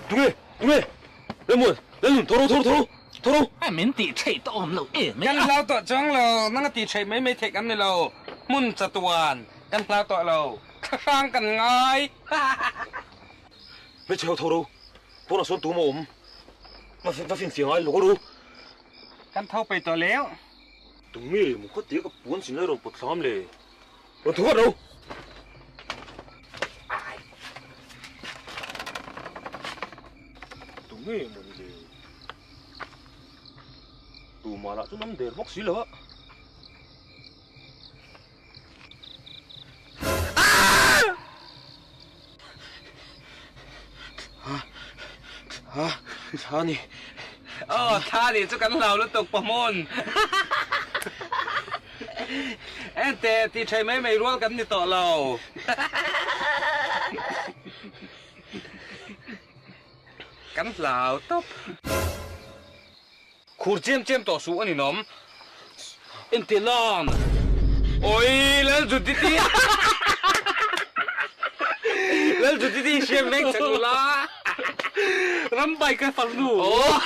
Tunge? Tunge? Lemmuan, Lalnun, tho ro, tho ro, tho ro, tho ro! A min tih theih tawh awm lo em mai a. Kan hlau tawh chuang lo, nang a tih theih mai mai theih kan ni lo. Hmun chatuan kan hlau tawh lo, thlahrang kan ngai. Hmeichhe ho tho ro, pawnah sawn tum a awm. Va finfiah ngai lawk a ro. Kan tho peih tawh leu. Tunge maw khaw tia ka puan sin lai rawn pawt thlam le? Rawn tho vat ro. Tunge maw ni le? Tumah lah chu nam der bawk si lo a. Thla ni. Aw, thla ni chu kan hlau lutuk pahmun. Ente, ti thei mai mai rual kan ni tawh lo. Kan hlau tawp. Khur chem chem tawh suh a ninawm. Ente lan. Oi Lalzutiti. Lalzutiti hriam vek chak ula. Rambai ka farnu. Oh.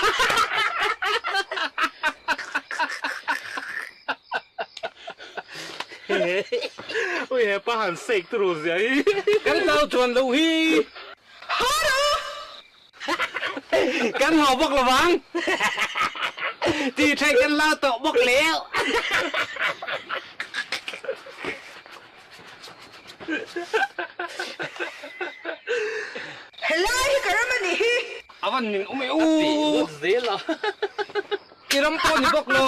Ui hepa han sek turu zia hi. Kan hlau chuan lo hi. Kan haw bawk lo vang. Tih theih kan la tawh bawk leu. Helai hi ka ram a nih hi. A van min awm e u. A tih ngawt zel a. I ram pawh ni bawk lo.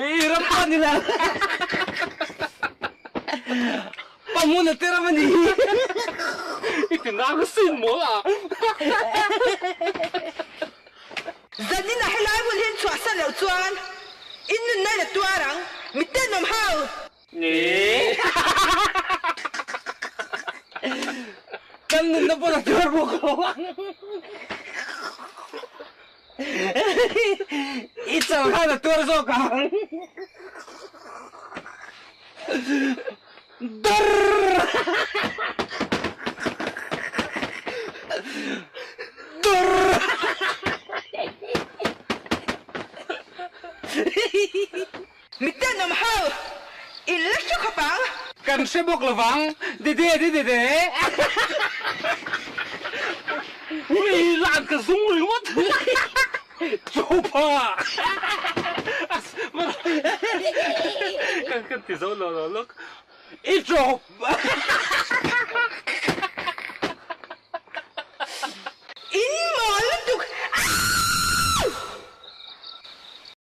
I ram pawh ni lo. Pa hmun a tir a ni. I ti nang sin mawl a. Zanin a helai hun hi an chhuahsan loh chuan in nunna in a tuar ang, mi tenawm ho! Kan nunna pawn a tuar bawk lo ang. I chal khan a tuar zawk ang. Durr! Durr! Mi tenawm ho, in la hre khawp ang. Kan hre bawk lovang, dede dede. Ui, lan ka zung ringawt. Chupa! Kan ti zo lo lo lawk. I chawp!